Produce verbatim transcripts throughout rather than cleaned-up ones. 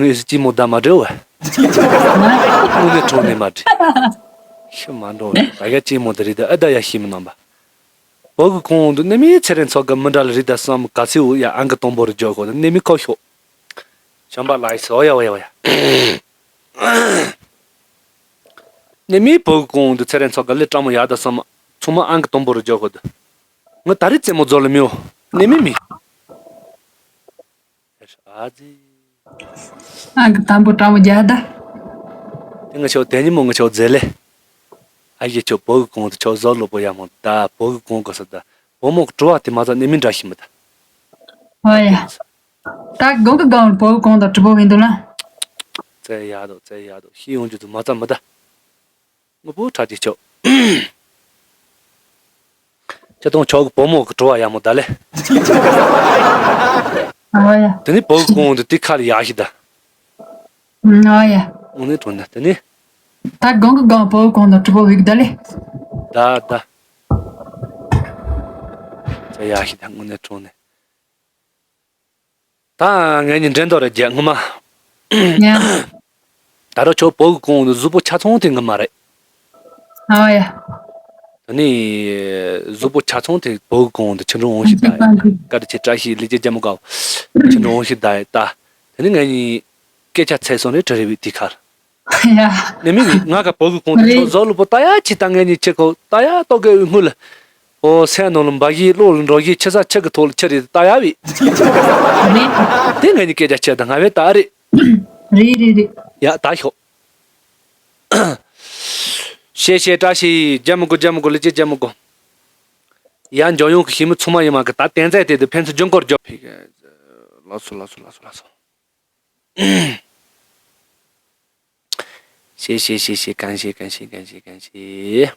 ངས་སྐྱིད་མོ་ད་མ་འདྲ་བ། དངོས་གནས་དྲང་གནས་མ་འདྲ། ཤི་མ་འགྲོ་བ་ད་ག་སྐྱིད་མོ་དེ་རེད་ད། ཨ་ད་ཡ་ཤི་མི་རྣམ་པ། བོད་ཀྱི་གོང་དུ་ནི་མི་ཚེ་རིང་ཚོགས་ཀྱི་མི་འདྲ་ལ་རེད་ད་བསམ་ག་ཚོད་འུ་ཡ་ཨང་ཀི་དང་པོ་རུ་འཇོག་གོ་ནི་མི་ཁོ་ཤོག་བྱམས་པ་ལགས་སོ་ཡ་བ་ཡ་བ་ཡ། ནི་མི་བོད་ཀྱི་གོང་དུ་ཚེ་རིང་ཚོགས་ཀྱི་ལས་སྤྲང་མོ་ཡག་ད་བསམ་ཚང་མ་ཨང་ཀི་དང་པོ་རུ་འཇོག་གོ་དུ། ང་ད་རེས་རྩེད་མོ་རྫོགས་ལ་མི་འོ་ནི་མི་མི། ཨ་ཙི། ཨ་གི་དང་པོ་སྤྲང་པོ་རྒྱག་ད། དེ་ང་ཆོ་དེ་ཉིན་མོ་ང་ཆོ་མཛེས་ལེ། ཨ་ཡེ་ཆོ་བོད་ཀྱི་གོང་དུ་ཆོ་བཟོ་ལོ་པོ་ཡ་མོ་ད་བོད་ཀྱི་གོང་གོ་ས་ད། བུ་མོ་གི་བྲོ་བ་དེ་མ་ཚ་ནི་མི་འདྲ་ཤི་མི་ད། ཨོ་ཡ། ད་གོང་གི་གང་བོད་ཀྱི་གོང་དུ་གྲུ་པོ་བིན་འདུག་ལ། ཙེ་ཡ་དོ་ཙེ་ཡ་དོ་ཤི་ཡོང་རྒྱུ་དུ་མ་ཚ་མི་ད། ངུ་པོ་ཁྲག་གི་ཆོག་ཁྱེད་དང་ཆོག་གི་བུ་མོ་གི་བྲོ་བ་ཡག་མོ་ད་ལེ། ཨ་ཡ། དེ་ནི་བུ་གི་གོང་དུ་དེ་ཁ་ལ་ཡག་ཤི་ད། ཨ་ཡ། དངོས་གནས་དྲང་གནས་དེ་ནི། ད་གང་གི་གང་བུ་གི་གོང་དུ་གྲུ་པོ་བིག་ད་ལེ། ད་ད། ད་ཡག་ཤི་ད་དངོས་གནས་དྲང་གནས། ད་ངས་ནི་འགྲན་ཟླ་རེ་རྒྱག་ངོ་མ། ཡ། ད་རུང་ཁྱོད་བོད་ཀྱི་གོང་དུ་གཟུགས་པོ་ཆ་ཚང་དེ་ངི་མ་རེད། ཨ་ཡ། ད་ནི་གཟུགས་པོ་ཆ་ཚང་དེ་བོད་ཀྱི་གོང་དུ་ཕྱི་འགྲོ་འོང་ཞིག་ད་ཡ། བཀའ་དྲིན་ཆེ་བཀྲ་ཤིས་ལི་ཅེ་རྒྱ་མོ་དགའ་ཕྱི་འགྲོ་འོང་ཞིག་ད་ཡ་ད། ད་ནི་ངས་ནི་སྐད་ཆ་ཚད་སོང་རེད་དྲི་རེ་བའི་དེ་ཁར། ཡ། ནི་མི་ངི་ང་ག་བོད་ཀྱི་གོང་དུ་རེད། ཁྱོད་བཟོ་ལུ་པོ་ད་ཡ་ཅི་ད་ངས་ནི་ཁྱེད་ཁོ་ད་ཡ་ཏོ་གེ་དངུལ། ཨོ་སེམས་ནང་ལ་འབའ་ཞིག་བློ་ལ་འགྲོ་ཞིག་ཆེ་ས་ཆེ་གི་ཐོག་ལ་ཆེ་རེད་ད་ཡ་བི། རེད། དེ་ངས་ནི་སྐད་ཆ་ཆེ་ད་ང་བས་ད་རེད། རེད་རེད་རེད། ཡ་ད་ཤོག་ཤེས་ཤེས་བཀྲ་ཤིས་རྒྱ་མི་དགོས་རྒྱ་མི་དགོས་ལི་ཅེ་རྒྱ་མི་དགོས། ཡ་འཇོན་ཡོང་གི་ཤི་མི་ཚང་མ་ཡིན་མ་གི་ད་བསྟན་རྩ་དེ་དུ་ཕན་ཚུན་ལྗོན་སྐོར་རྒྱོབ། ཕི་ག་ལགས་སོ་ལགས་སོ་ལགས་སོ་ལགས་སོ། ཤེས་ཤེས་ཤེས་ཤེས་གང་ཤེས་གང་ཤེས་གང་ཤེས་གང་ཤེས།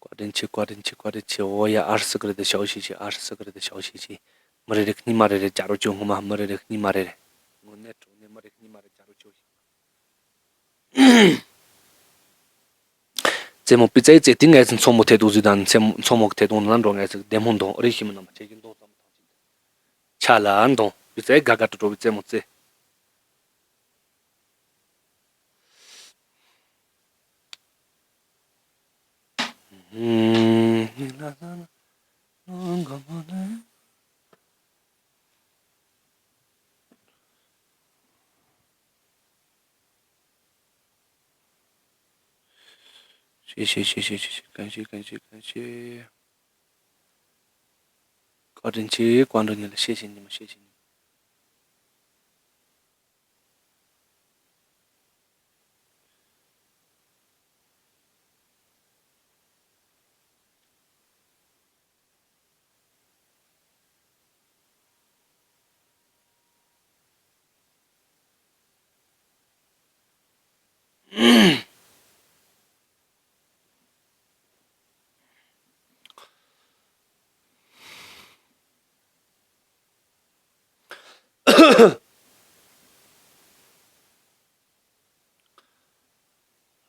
བཀའ་དྲིན་ཆེ་བཀའ་དྲིན་ཆེ་བཀའ་དྲིན་ཆེ། འོ་ཡ་ཨར་སི་ཀི་རེ་དེ་ཤའོ་ཤེས་ཤེས་ཨར་སི་ཀི་རེ་དེ་ཤའོ་ཤེས་ཤེས། མི་རེ་རེ་གཉིས་མ་རེ་རེ་ཇ་རོ་ཅོ་ངོ་མ་མི་རེ་རེ་གཉིས་མ་རེ་རེ། དངོས་གནས་དྲང་གནས་མི་རེ་གཉིས་མ་རེ་ཇ་རོ་ཅོ་ཤེས། རྩེད་མོ་པི་ཙའི་རྩེ་དེ་ངས་ཚོ་མཚོ་མོ་ཐད་དུ་བཟོས་དང་མཚོ་མོ་གི་ཐད་དུ་ལ་འགྲོ་ངས་ཚིག་བདེ་མོ་འདོང་རེ་ཤི་མི་རྣམ་པ་ཁྱེད་ཀྱི་འདོང་ཙམ་ཐང་ཆེན་ཆ་ལ་འདོང་པི་ཙའི་དགའ་དགའ་ཏོ་ཏོ་བི་རྩེད་མོ་རྩེ། ཤེས་ཤེས་ཤེས་ཤེས་ཤེས་ཤེས་གང་ཤེས་གང་ཤེས་གང་ཤེས། བཀའ་དྲིན་ཆེ་བཀའ་འགྲོ་ཉིད་ལ་ཤེས་ཤེས་ཉི་མ་ཤེས་ཤེས་ཉི་མ།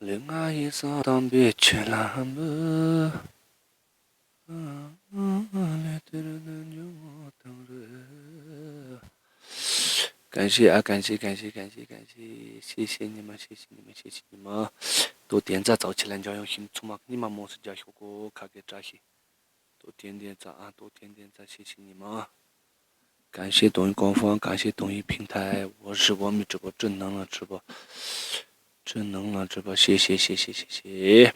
ལུས་ངག་ཡིད་གསུམ་དམ་པའི་ཆོས་ལ་འབུལ། ལས་དེར་ནི་འཇུག་ངོ་དང་རེ། གང་ཤེས་ཨ་གང་ཤེས་གང་ཤེས་གང་ཤེས་གང་ཤེས་ཤེས་ཤེས་ཉི་མ་ཤེས་ཤེས་ཉི་མ་ཤེས་ཤེས་ཉི་མ། ཏོ་དེ་ཛ་ཙའོ་ཆེ་ལ་འཇོན་ཡོང་ཤིམ་ཚུ་མ་ཉི་མ་མོ་སུ་རྒྱ་ཤོག་གོ་ཁ་གེ་བཀྲ་ཤིས། ཏོ་དེ་འདེན་ཙ་ཨ་ཏོ་དེ་འདེན་ཙ་ཤེས་ཤེས་ཉི་མ། གང་ཤེས་དོན་ཡིན་ཀོང་ཧྥང་གང་ཤེས་དོན་ཡིན་ཕིང་ཐའི་འོ་རི་བོ་མི་གྲུབ་པ་སྤྲིན་ནང་ལ་གྲུབ་པ། ཁྲི་ནང་ལ་གྲུབ་པ་ཤེས་ཤེས་ཤེས་ཤེས་ཤེས་ཤེས།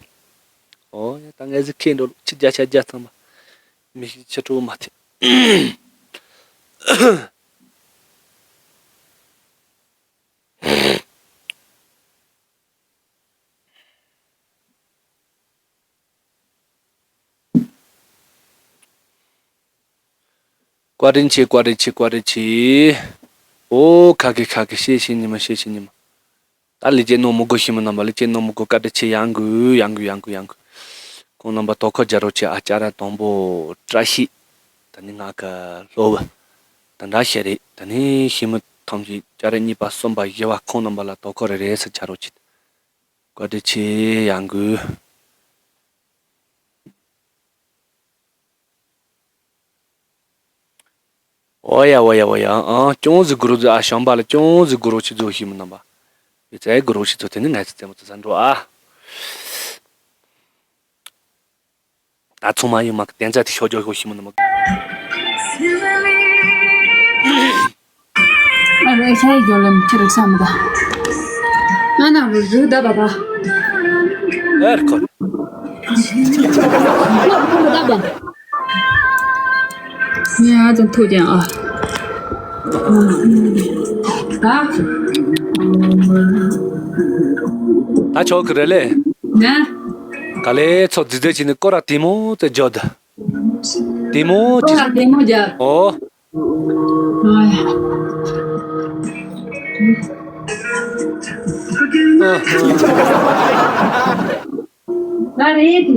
ཨོ་ཡ་ད་ངས་ཟིག་ཁེ་འགྲོ་ལོ་ཁྱི་བརྒྱ་ཆ་བརྒྱ་ཚང་མ། མི་ཤི་ཁྱི་ཁྲོ་མ་ཐེ། བཀའ་དྲིན་ཆེ་བཀའ་དྲིན་ཆེ་བཀའ་དྲིན་ཆེ། ཨོ་ཁ་གི་ཁ་གི་ཤེས་ཤེས་ཉི་མ་ཤེས་ཤེས་ཉི་མ། ད་ལི་ཅེ་ནོ་མོ་གོ་ཤི་མོ་ནམ་པ་ལི་ཅེ་ནོ་མོ་གོ་བཀའ་དྲིན་ཆེ་ཡང་གུ་ཡང་གུ་ཡང་གུ་ཡང་གུ། ཁོང་རྣམ་པ་དོ་ཁོ་རྒྱ་རོ་ཆེ་ཨ་ཅ་ར་དང་པོ་བཀྲ་ཤིས། ད་ནི་ང་ག་ལོ་བ། ད་འདྲ་ཤེས་རེད་ད་ནི་ཤི་མོ་ཐམས་ཅད་ཅ་ར་གཉིས་པ་གསུམ་པ་བཞི་བ་ཁོང་རྣམ་པ་ལ་དོ་ཁོ་རེ་རེ་ས་ཆ་རོ་ཆེ། བཀའ་དྲིན་ཆེ་ཡང་གུ། ཨོ་ཡ་ཨོ་ཡ་ཨོ་ཡ། ཨང་། ཅུང་ཟིག་གུ་རུ་ཟིག་ཨ་ཤམ་པ་ལ་ཅུང་ཟིག་གུ་རུ་ཆི་ཛོ་ཤི་མི་ནམ་པ། ཡོད་ཚད་གུ་རུ་ཆི་ཚོ་དེ་ནི་ངས་ཚེ་ཚེ་མོ་ཚེ་ས་འགྲོ་ཨ། ད་ཚང་མ་ཡོད་མ་གི་བསྟན་རྩ་དེ་ཤོ་ཇོ་ཤོ་ཤི་མི་ནམ་པ། ཨ་རེ་ཤ་ཡི་ཇོ་ལམ་ཁྱི་རིག་ས་མི་ད། ང་ན་རུ་རུ་ད་བ་ད། ཨེར་ཁོ། ང་རུ་ད་བ། ངས་ཨ་ཙམ་ཐུག་ཀྱང་ཨ། ད། ད་ཆོག་གི་རེད་ལེ། ན། ག་ལེ་ཚོ་རྫི་རྫི་བྱས་ནས་སྐོར་ར་དེ་མོ་ཙེ་འཇོག་ད། དེ་མོ་ཅི། སྐོར་ར་དེ་མོ་རྒྱབ། ཨོ། ཨ་ཡ། ད་རེད་དེ།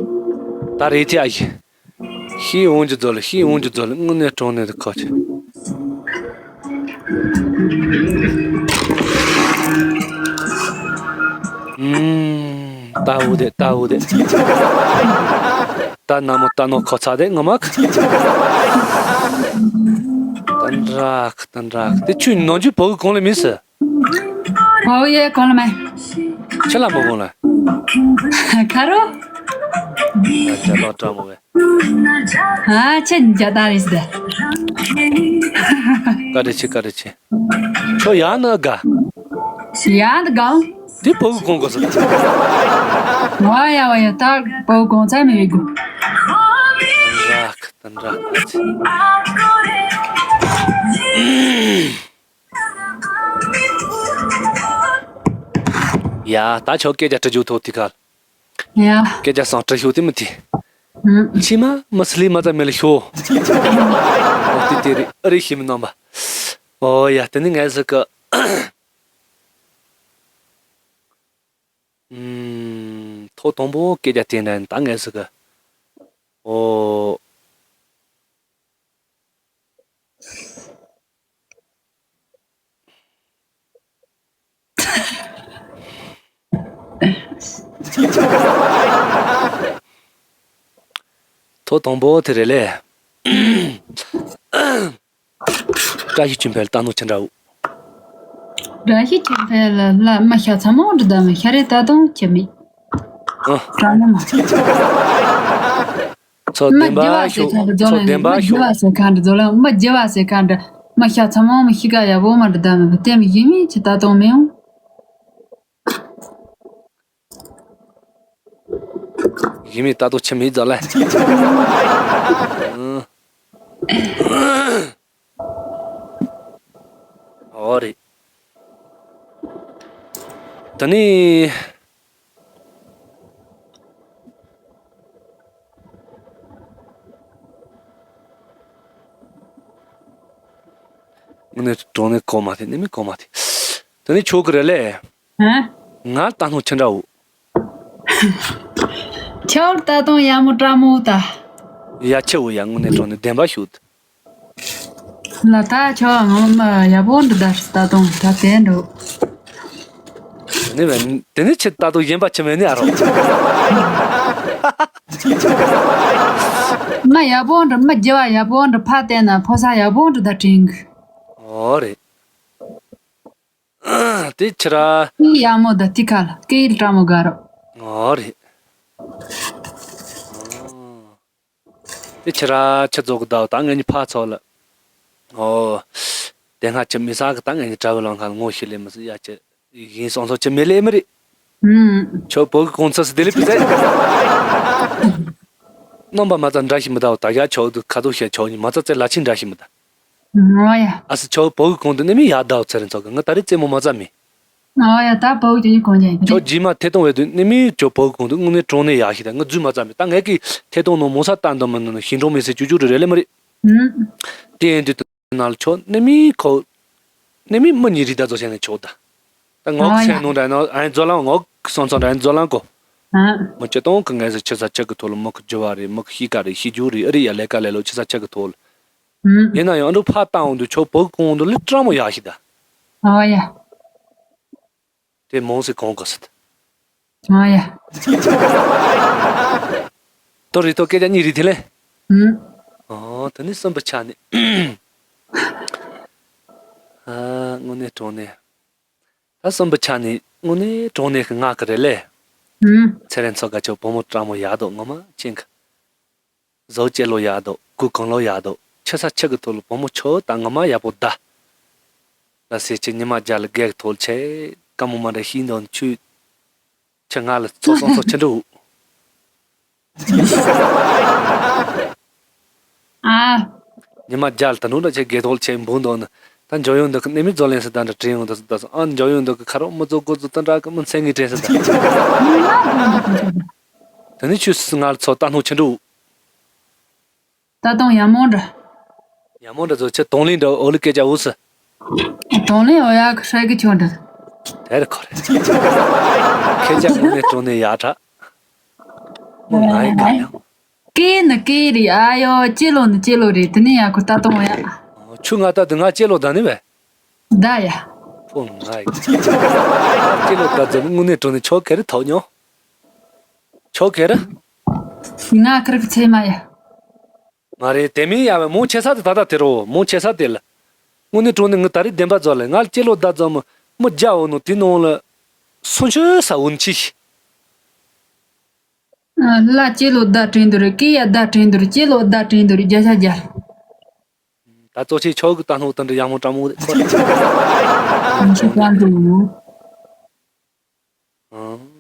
ད་རེད་དེ་ཨ་ཡི། ཤི་འོང་རྒྱུ་རྫོ་ལ་ཤི་འོང་རྒྱུ་རྫོ་ལ་དངོས་གནས་གྲོང་ནས་དུ་ཁོ་ཆེ། ཨུམ། ལྟ་བུ་དེ་ལྟ་བུ་དེ། ད་ན་མོ་ལྟ་ནོ་ཁོ་ཚ་དེ་ངོ་མ་ཁ། ཏན་རག་ཏན་རག་དེ་ཆུ་ནོ་རྒྱུ་བོ་གི་གོང་ལ་མིན་སི། ཨོ་ཡེ་གོང་ལ་མེད། ཆི་ལ་མོ་གོང་ལ། ཁ་རོ། ཡ་ཇ་ལོ་ཏྲ་མོ་བས། ཨ་ཆེ་ཇ་ད་རེས་དེ། ཀ་རེ་ཆེ་ཀ་རེ་ཆེ། ཁྱོ་ཡ་ན་དགའ། ཡ་ན་དགའ། དེ་བོ་གི་གོང་གོ་སི། ཝ་ཡ་ཝ་ཡ་ད་བོ་གོང་ཚ་མི་བི་གོ། ཏན་རག་ཏན་རག་ཨ་ཆེ། ཡ་ད་ཆོ་སྐད་ཆ་དྲི་རྒྱུ་ཐོག་དེ་ཁར། ཡ། སྐད་ཆ་སང་དྲི་ཤོ་དེ་མི་དེ། ཨུམ། ཕྱི་མ་མི་སི་ལི་མ་ཙ་མེ་ལ་ཤོ། འོ་དེ་དེ་རེད་ཨ་རེད་ཤི་མི་ནམ་པ། ཨོ་ཡ་དེ་ནི་ངས་ཟིག་གི། ཨུམ། ཐོག་དང་པོ་སྐད་ཆ་དེ་འདྲ་ད་ངས་ཟིག་གི། ཨོ། ཐོག་དང་པོ་དེ་རེད་ལེ། བཀྲ་ཤིས་ཆོས་འཕེལ་ལྟ་ནོ་ཅི་འདྲ་བོ། བཀྲ་ཤིས་ཆོས་འཕེལ་ལ་མ་ཤ་ཚ་མོ་འདྲི་ད་མི་ཤ་རེ་ད་དུང་ཁྱེད་མི། ཨ། བཀྲ་ན་མ། ཚོ་མ་བདེན་པ་རྒྱལ་བ་ཟེར་ཤོག་ཁ་འདྲ་ཚོ་བདེན་པ་མ་ཤོག་རྒྱལ་བ་ཟེར་ཁ་འདྲ་ཛོ་ལ་མ་རྒྱལ་བ་ཟེར་ཁ་འདྲ་མ་ཤ་ཚ་མོ་མ་ཤི་ཀ་ཡ་བོ་མ་འདྲི་ད་མི་བ་དེ་མི་ཡིན་མི་ཁྱེད་ད་དུང་མི་ཡོང་། ཡིན་མིན་ལྟ་རྟོག་ཆེ་མི་ཛ་ལ། ཨོ་རེད། ད་ནི། ངས་གྲོང་ནས་གོ་མ་ཐེ་ནི་མི་གོ་མ་ཐེ། ད་ནི་ཆོག་གི་རེད་ལེ། ཧ། ང་ལྟ་སྣང་ཆི་འདྲ་བོ། ཁྱོད་ལྟ་སྟངས་ཡག་མོ་བཀྲ་མོ་ད། ཡ་ཆེ་བོ་ཡ་དངོས་གནས་དྲང་ནས་བདེན་པ་ཞུ། ལ་ད་ཁྱོད་ངོ་མ་ཡག་པོ་འདུག་ད་ལྟ་སྟངས་ད་བདེན་འདུག་ནི་བས་དེ་ནི་ཆེ་ལྟ་སྟངས་གཞན་པ་ཆི་མེད་ནི་ཨ་རོ། མ་ཡག་པོ་འདྲ་མ་རྒྱལ་བ་ཡག་པོ་འདྲ་ཕ་བལྟས་ན་ཕོ་ས་ཡག་པོ་འདྲ་ད་དྲན་གི་ཨོ་རེད། དེ་ཕྱིར། སྐད་ཡག་མོ་ད་ཏི་ཁ་ལ་སྐད་ཡིག་བཀྲ་མོ་དགའ་རོ། ཨོ་རེད། དེ་ཕྱིར་ཆི་ཚོགས་ཀྱི་ཟླ་བ་ད་ངེད་གཉིས་ཕར་ཚོགས་ལ། ཨོ། དེ་སྔ་ཆི་མི་ས་གི་ད་ངེད་གཉིས་གྲྭ་བའི་ལམ་ཁ་ལ་ངོ་ཤེས་ལེ་མི་སྲིད་ཡ་ཆི། ཡིན་སོང་སོང་ཆི་མི་ལེ་མི་རེད། ཨུམ། ཁྱོད་བོད་ཀྱི་གོང་ཚད་སུ་དེ་ལེ་པི་ཚད། རྣམ་པ་མ་རྩ་འདྲ་ཞིག་མི་ད་བ་ད་ཡ་ཆོག་དུ་ཁ་ཐུག་བཤད་ཆོག་ཉི་མ་རྩ་རྩེ་ལ་ཆིན་འདྲ་ཞིག་མི་ད། ཨོ་ཡ། ཨ་སི་ཆོག་བོད་ཀྱི་གོང་དུ་ནི་མི་ཡ་ད་བ་ཚེ་རིང་ཚོགས་ཀྱི་ང་ད་རེ་རྩེ་མོ་མ་རྩ་མི། ཨོ་ཡ་ད་བོད་ཀྱི་གོང་ཡ་ཡིན། ཁྱོད་རྗེས་མ་ཐད་གཏོང་བས་དུས་ནི་མི་ཁྱོད་བོད་ཀྱི་གོང་དུ་དངོས་གནས་གྲོང་ནས་ཡ་ཞིག་ད་ང་རྫུས་མ་རྩ་མི་ད་ངས་ཀྱི་ཐད་གཏོང་ནང་མོ་ས་ལྟ་འདོད་མི་ནི་ཤིང་གྲོང་མི་སེ་ཅུ་ཅུ་རེ་རེ་ལེ་མི་རེད། ཨུམ། དེ་ཡིན་དུས། ནང་ལ་ཆོག་ནི་མི་ཁོ། ནི་མི་མི་ཉིད་རིགས་ད་ཚོ་བྱས་ནས་ཆོག་ད། ད་ངོག་ཨ་ཡ། སེང་ནོ་འདྲ་ནོ་ཨ་ཡ་རྫོ་ལང་ངོག་སོང་ཚོ་འདྲ་རྫོ་ལང་གོ། ཨ། མི་སྤྱི་སྟོང་གི་ངས་ཟེར་ཆི་ས་ཆི་གི་ཐོག་ལ་མི་གི་རྒྱུ་བ་རེད་མི་གི་ཤི་ཀ་རེད་ཤི་རྒྱུ་རེད་ཨ་རི་ཡ་ལས་ཀ་ལས་ལོ་ཆི་ས་ཆི་གི་ཐོག་ལ། ཨུམ། ཡིན་ན་ཡང་ཨ་འདྲ་ཕ་བཏང་འོང་དུས་ཆོག་བོད་གོང་དུ་ལི་ཀྲ་མོ་ཡག་ཤི་ད། ཨ་ཡ། དེ་མོང་སེ་གོང་གོ་སི་ད། ཨ་ཡ། ཏོ་རི་ཏོ་སྐད་ཆ་གཉིས་རི་དེ་ལེ། ཨུམ། ཨོ་ད་ནི་གསུམ་པ་ཆ་ནི། དངོས་གནས་དྲང་གནས། ད་གསུམ་པའི་ཆ་ནས་དངོས་གནས་དྲང་གནས་ཀྱི་ང་གི་རེད་ལེ། ཨུམ། ཚེ་རིང་མཚོ་དགའ་ཁྱོད་བུ་མོ་སྤྲང་མོ་ཡག་འདུག་ངོ་མ་ཅན་གི། བཟོ་སྐྱེ་ལོ་ཡག་འདུག་གུ་གང་ལོ་ཡག་འདུག་ཆེ་ས་ཆེ་གི་ཐོག་ལ་བུ་མོ་ཁྱོད་ད་ངོ་མ་ཡག་པོ་གདའ། ལ་ཟེར་ཁྱེད་ཉི་མ་རྒྱ་ལ་རྒས་གི་ཐོག་ལ་ཆེ་དཀའ་མོ་མ་འདྲ་ཤིས་འདུག་ཆུ། ཁྱེད་ང་ལ་ཚོགས་སོང་ཚོགས་ཆེ་འགྲོ། ཨ། ཉི་མ་རྒྱལ་ད་ནུ་ད་ཆེ་དགེ་ཐོག་ཆེ་འབུང་དོ་ན། ད་འཇོ་ཡོང་འདི་གི་ནི་མི་བཟོ་ལེན་ས་ད་འདྲ་དྲན་ཡོང་ད་ས་ད་ས་ཨ་འཇོ་ཡོང་འདི་གི་ཁ་རོག་མི་བཟོ་དགོ་བཟོ་ད་འདྲ་གི་མི་མཚན་ངེས་དྲན་ས་ད། ད་ནི་ཆུ་སི་ང་ལ་ཚོ་ད་ནུ་ཆེ་འགྲོ། ད་དུང་ཡ་མོ་འདྲ། ཡ་མོ་འདྲ་ཚོ་ཆེ་དོང་ལིང་འདྲ་འོ་ལི་སྐད་ཆ་འུ་སི། དོང་ལེན་འོ་ཡ་གི་ཧྲ་གི་ཆོ་འདྲ། དེར་ཁོ་རེ། ཁྱེད་ཅག་དངོས་གནས་དྲང་གནས་ཡག་དྲག་མོ་ང་ཡི་ག་ཡང་། སྐེ་ནི་སྐེ་རེད་ཨ་ཡོ་ལྕེ་ལོ་ནི་ལྕེ་ལོ་རེད་དེ་ནས་ཡ་ཁོ་ལྟ་སྟངས་འོ་ཡ། ཆུ་ང་ལྟ་དུ་ང་ལྕེ་ལོ་ད་ནི་བས། ད་ཡ། ཕོ་ང་ཡི། ལྕེ་ལོ་ད་ཙམ་དངོས་གནས་དྲང་གནས་ཆོ་གེ་རེ་ཐོག་མྱོང་། ཆོ་གེ་རེ། ང་ཁིར་གི་ཚེ་མ་ཡ། མ་རེད་དེ་མིན་ཡ་བས་མོ་ཆེ་ས་དེ་ད་ལྟ་དེ་རོ་མོ་ཆེ་ས་དེ་ལ། དངོས་གནས་དྲང་གནས་ངས་ད་རེས་བདེན་པ་རྫོགས་ལ་ང་ལ་སྐྱེ་ལོ་ཟླ་ཙམ་མོ་རྒྱ་འོ་ནོ་དེ་ནང་ལ། སུན་ཆུ་ས་འུན་ཆི་ཤི། ལ་སྐྱེ་ལོ་ཟླ་དྲན་དུ་རེད་སྐེ་ཡ་ཟླ་དྲན་དུ་རེད་སྐྱེ་ལོ་ཟླ་དྲན་དུ་རེད་བརྒྱ་ཆ་བརྒྱ། ད་གཙོ་ཆེ་ཆོག་གི་ད་སྣུག་དང་འདྲ་ཡག་མོ་དྲང་མོ་ཁོ། ཁྱེད་ཀྱང་འགྲོ། ཨང་།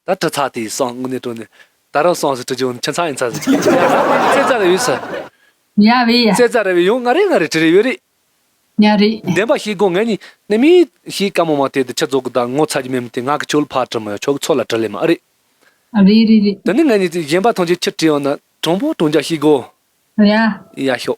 ད་དྲི་ཚག་དེ་སོང་དངོས་གནས་དྲང་གནས། ད་རང་སོང་ཟེར་དྲི་རྒྱུ་ཁྱད་མཚར་ཡིན་ཚ་ཟེར། ཙེ་ཙ་རེ་ཡོད་ས། ཡ་བེ་ཡ། ཙེ་ཙ་རེ་བེ་ཡོང་ང་རེ་ང་རེ་དྲི་རེ་ཡོད་རེད། ཡ་རེད། བདེན་པ་ཤེས་དགོས་ངས་ནི་ནི་མི་ཤེས་དཀའ་མོ་མ་དེ་དུ་ཆ་རྫོགས་གི་ད་ངོ་ཚ་གི་མེད་མི་དེ་ང་གི་ཆོལ་ཕར་དྲི་མ་ཡོད་ཆོག་གི་ཚོ་ལ་དྲི་ལེ་མ་ཨ་རེད། རེད་རེད་རེད། དེ་ནི་ངས་ནི་གཞན་པ་ཐམས་ཅད་ཁྱི་དྲི་ཡོང་ན་དྲང་པོ་དྲང་རྒྱ་ཤེས་དགོས། ཡ། ཡ་ཤོག་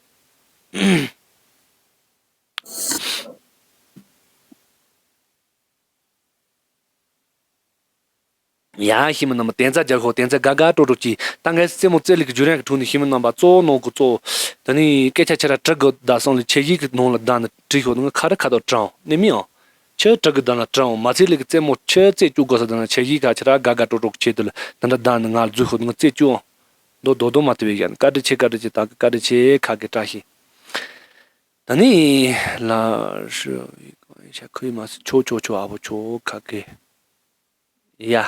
ཡ་ཤི་མི་རྣམས་དན་རྩ་རྒྱག་ཤོག་དན་རྩ་དགའ་དགའ་སྤྲོ་སྤྲོ་གྱིས་ད་ངས་རྩེད་མོ་རྩེ་ལུགས་ཀྱི་བརྒྱུད་རིམ་གྱི་ཁྲོད་ནས་ཤི་མི་རྣམས་པ་གཙོ་བོ་ནང་གི་གཙོ་བོ། དེ་ནས་སྐད་ཆ་ཁྱེད་ར་དྲི་དགོས་ད་སོང་ལ་ཆེ་ཡིག་གི་ནང་ལ་བདག་ནི་བྲིས་ཤོག་ངས་ཁ་རི་ཁ་ཐོག་དྲངས་ནས་མི་ཡང་། ཁྱེད་དྲི་གི་ད་ན་དྲངས་མ་ཚད་ལུགས་ཀྱི་རྩེད་མོ་ཁྱེད་རྩེ་བཅུག་དགོས་ས་ད་ན་ཆེ་ཡིག་ཁ་ཁྱེད་ར་དགའ་དགའ་སྤྲོ་སྤྲོ་གི་ཆེད་དུ་ལ་ད་འདྲ་བདག་ནི་ང་ལ་འཛུལ་ཤོག་ངས་རྩེ་བཅུག་ཨང་། མདོ་རྡོག་རྡོག་མ་བཏུབ་པའི་ཡ་ནི་བཀའ་དྲིན་ཆེ་བཀའ་དྲིན་ཆེ་ད་གི་བཀའ་དྲིན་ཆེ་ཁ་གི་བཀྲ་ཤིས། ད་ནི་ལ་ཤི་ཤ་ཁུ་ཡི་མ་སི་ཆོ་ཆོ་ཆོ་ཨ་བོ་ཆོ་ཁ་གི། ཡ།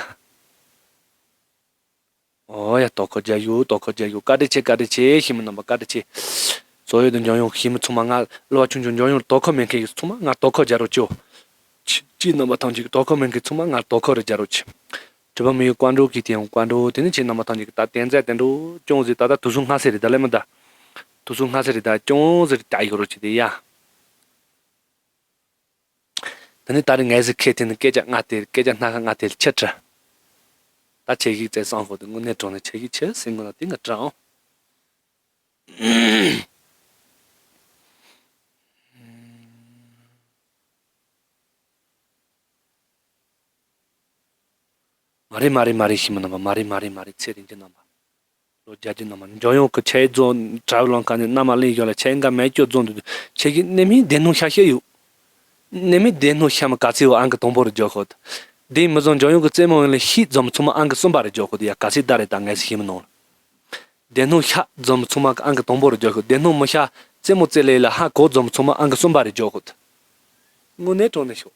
ཨོ་ཡ་དོ་ཁོ་རྒྱ་ཡུ་དོ་ཁོ་རྒྱ་ཡུ་བཀའ་དྲིན་ཆེ་བཀའ་དྲིན་ཆེ་ཤི་མི་རྣམ་པ་བཀའ་དྲིན་ཆེ། བཙོག་ཡོད་དུ་འཇོན་ཡོང་ཤི་མི་ཚང་མ་ང་གླུ་བ་ཆུང་ཆུང་འཇོན་ཡོང་དོ་ཁོ་མེད་མཁན་ཡི་ཚང་མ་ང་དོ་ཁོ་རྒྱ་རོ་ཅོ། ཅི་ཅི་རྣམ་པ་ཐམས་ཅད་ཀྱི་དོ་ཁོ་མེད་མཁན་ཚང་མ་ང་དོ་ཁོ་རུ་རྒྱ་རོ་ཅི། གྲུབ་པ་མི་ཡི་བཀའ་འགྲོ་གི་དེ་ཡང་བཀའ་འགྲོ་དེ་ནི་ཁྱེད་རྣམ་པ་ཐམས་ཅད་ཀྱི་ད་བསྟན་རྩ་བསྟན་འགྲོ་ཅུང་ཟད་ད་ད་དུས་སུ་སྔ་སེ་རེད་ད་ལེ་མི་ད། དུས་སུ་སྔ་སེ་རེད་ད་ཅུང་ཟད་རེད་ད་ཡོ་རོ་ཅི་དེ་ཡ། ད་ནི་ད་རེས་ངས་ཟིག་ཁེ་དེ་ནི་སྐད་ཆ་ལྔ་དེ་སྐད་ཆ་སྣ་ཁ་ལྔ་དེ་ལ་ཆེ་དྲི། ད་ཆེ་གིག་བཙལ་སང་ཁོ་དེ་དངོས་གནས་དྲང་ནས་ཆེ་གིག་ཆེ་སེང་གོ་ན་དེ་ང་དྲང་། མ་རེད་མ་རེད་མ་རེད་ཤི་མི་རྣམ་པ་མ་རེད་མ་རེད་མ་རེད་ཚེ་རིང་གི་རྣམ་པ། ལོ་བརྒྱད་ཅུ་ནང་མ་འཇོན་ཡོང་གི་ཆེ་རྫོང་དྲ་བ་ལོང་ཁ་ནས་མནའ་མ་ལེན་ཡོད་ལ་ཆེ་འགའ་མེད་སྐྱོ་རྫོང་དུ་ཆེ་གི་ནེ་མི་སྡེ་སྣོད་ཤ་ཤེ་ཡོད། ནེ་མི་སྡེ་སྣོད་ཤ་མ་ག་ཚི་བ་ཨང་གི་དང་པོ་རུ་འཇོག་ཤོད། དེ་མི་བཟང་འཇོན་ཡོང་གི་རྩེད་མོ་ཡོང་ལ་ཤི་རྫོང་ཚང་མ་ཨང་གི་གསུམ་པ་རུ་འཇོག་ཤོད་ཡ་ག་ཚི་ད་རེ་ད་ངས་ཤི་མི་ནོང་ལ། སྡེ་སྣོད་ཤ་རྫོང་ཚང་མ་ཨང་གི་དང་པོ་རུ་འཇོག་ཤོད་སྡེ་སྣོད་མི་ཤ་རྩེད་མོ་རྩེ་ལེ་ལ་ཧ་གོ་རྫོང་ཚང་མ་ཨང་གི་གསུམ་པ་རུ་འཇོག་ཤོད། དངོས་གནས་དྲང་གནས་ཤོད།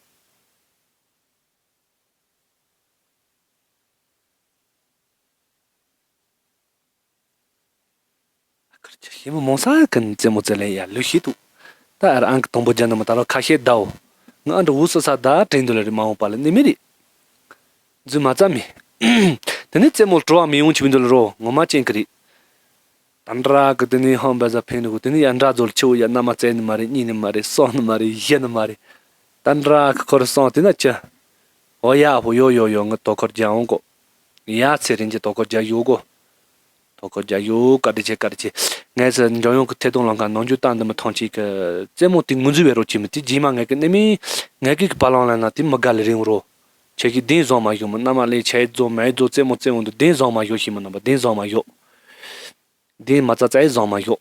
ཁར་ཆ་ཤེས་མི་མོང་ས་ཀུན་རྩེད་མོ་རྩེ་ལེ་ཡ་ལུས་ཤེས་ཐུག་ད་ཨར་ཨང་གི་དང་པོ་རྒྱ་ནི་མ་ད་ལོ་ཁ་ཤས་ཟླའོ། ང་ཨ་འདྲ་འུ་སུ་ས་ད་དྲན་འདུག་ལ་རེད་མ་འོངས་པ་ལ་ནི་མི་རེད། རྫུན་མ་རྩ་མེད། དེ་ནི་རྩེད་མོ་ལ་བྲོ་བ་མི་ཡོང་ཆི་མི་འདུག་ལ་རོ་ངོ་མ་ཅན་གི་རེད། ད་འདྲ་གི་དེ་ནི་ཧང་བ་ཟ་ཕན་ནི་གོ་དེ་ནི་ཡ་འདྲ་ཛོལ་ཆེ་བོ་ཡ་མནའ་མ་བཙལ་ནི་མ་རེད་གཉིད་ནི་མ་རེད་སོང་ནི་མ་རེད་ཡེ་ནི་མ་རེད། ད་འདྲ་གི་ཁོ་ར་སོང་དེ་ན་ཅི། ཨོ་ཡ་ཧོ་ཡོ་ཡོ་ཡོ་ང་དོ་ཁོར་རྒྱ་འོང་གོ། ཡ་ཚེ་རིང་གི་དོ་ཁོར་རྒྱ་ཡོ་གོ། དོ་ཁོར་རྒྱ་ཡོ་བཀའ་དྲིན་ཆེ་བཀའ་དྲིན་ཆེ། ངས་ཟེར་འཇོན་ཡོང་གི་ཐད་གཏོང་ལམ་ཁ་ནང་འཇུག་བཏང་འདི་མི་ཐང་ཆེ་གི་རྩེད་མོ་དེ་ངོས་འཛུལ་བའི་རོ་ཆེ་མི་དེ་རྗེས་མ་ངས་གི་ནི་མི་ངས་གི་གི་པ་ལང་ལ་ན་དེ་མི་དགའ་ལ་རིང་རོ། ཆེ་གི་དེ་བཟང་མ་ཡོ་མི་མནའ་མ་ལས་ཆེ་རྫོ་མེ་རྫོ་རྩེད་མོ་རྩེད་འོང་དུ་དེ་བཟང་མ་ཡོ་ཤི་མི་རྣམ་པ་དེ་བཟང་མ་ཡོ། འདི་མ་རྩ་རྩ་ཡི་བཟང་མ་ཡོད།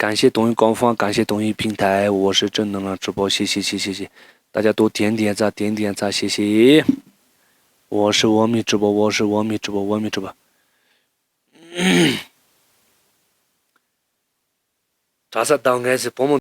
感谢抖音官方，感谢抖音平台，我是正能量直播，谢谢谢谢谢谢，大家都点点赞点点赞，谢谢。我是完美直播，我是完美直播，完美直播。གྲྭ་ས་བཏང་མཁན་ཚོས་བུ་མོ།